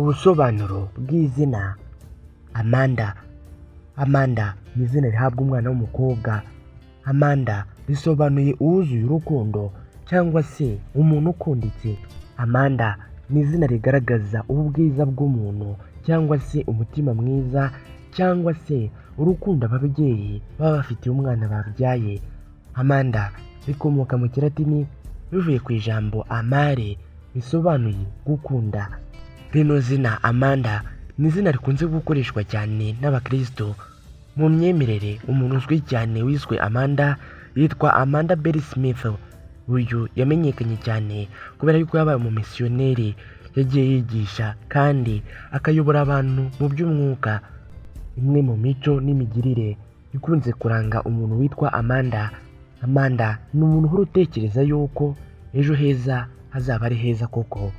Ubusobanuro bw'izina Amanda. Amanda ni izina rihabwa umwana w'umukobwa. Amanda risobanuye uwuzuye urukundo cyangwa se umuntu ukunditse. Amanda ni izina rigaragaza ubwiza bw'umuntu cyangwa se umutima mwiza cyangwa se urukundo ababyeyi baba bafitiye umwana babyaye. Amanda rikomoka mu Kilatini bivuye ku ijambo amare, bisobanuye gukunda. Rino zina Amanda ni izina rikunze gukoreshwa cyane n'abakristo mu myemerere. Umuntu uzwi cyane wiswe Amanda yitwa Amanda Berry Smith. Uyu yamenyekanye cyane kubera yuko yabaye umumisiyoneri, yagiye yigisha kandi akayobora abantu mu by'umwuka. Imwe mu mico n'imigirire ikunze kuranga umuntu witwa Amanda: Amanda ni umuntu uhora utekereza yuko ejo heza hazaba ari heza koko.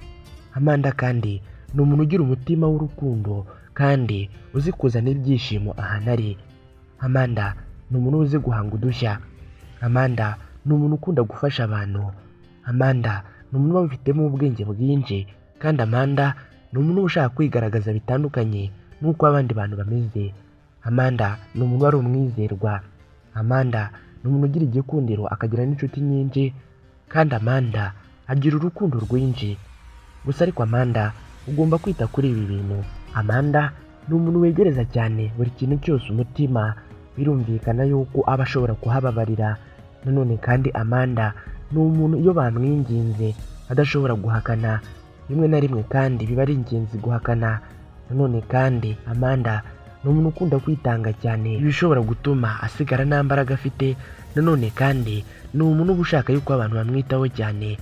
Amanda kandi ni umuntu ugira umutima w'urukundo kandi uzi kuzana ibyishimo ahantu ari. Amanda ni umuntu uzi guhanga udushya. Amanda ni umuntu ukunda gufasha abantu. Amanda ni umuntu uba wifitemo ubwenge bwinshi, kandi Amanda ni umuntu uba ushaka kwigaragaza bitandukanye n'uko abandi bantu bameze. Amanda ni umuntu wari umwizerwa. Amanda ni umuntu ugira igikundiro, akagira n'inshuti nyinshi, kandi Amanda agira urukundo rwinshi. Gusa ariko Amanda, ugomba kwita kuri ibi bintu. Amanda ni umuntu wegereza cyane buri kintu cyose umutima, birumvikana yuko aba ashobora kuhababarira. Nanone kandi Amanda ni umuntu iyo bamwinginze adashobora guhakana. Rimwe na rimwe kandi biba ari ingenzi guhakana. Nanone kandi Amanda ni umuntu ukunda kwitanga cyane, ibishobora gutuma asigara nta mbaraga afite. Nanone kandi ni umuntu uba ushaka yuko abantu bamwitaho cyane.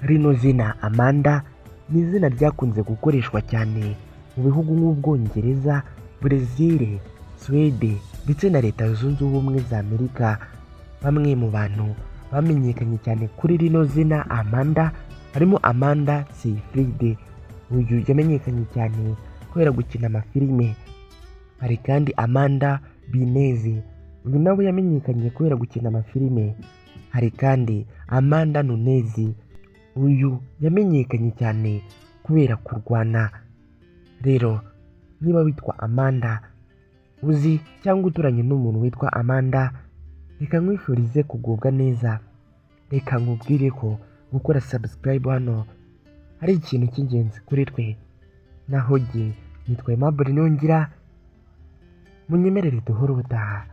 Rino zina Amanda ni izina ryakunze gukoreshwa cyane mu bihugu nk'Ubwongereza, Brezil, Suwede ndetse na Leta Zunze Ubumwe za Amerika. Bamwe mu bantu bamenyekanye cyane kuri rino zina Amanda harimo Amanda Seyfried. Uyu yamenyekanye cyane kubera gukina amafilime. Hari kandi Amanda Bynes, uyu nawe yamenyekanye kubera gukina amafilime. Hari kandi Amanda Nunes, uyu yamenyekanye cyane kubera kurwana. Rero niba witwa Amanda, uzi cyangwa uturanye n'umuntu witwa Amanda, reka nkwifurize kugubwa neza. Reka nkubwire ko gukora subscribe hano ari ikintu cy'ingenzi kuri twe. Naho jye nitwa Aimable Niyongira, munyemerere duhure ubutaha.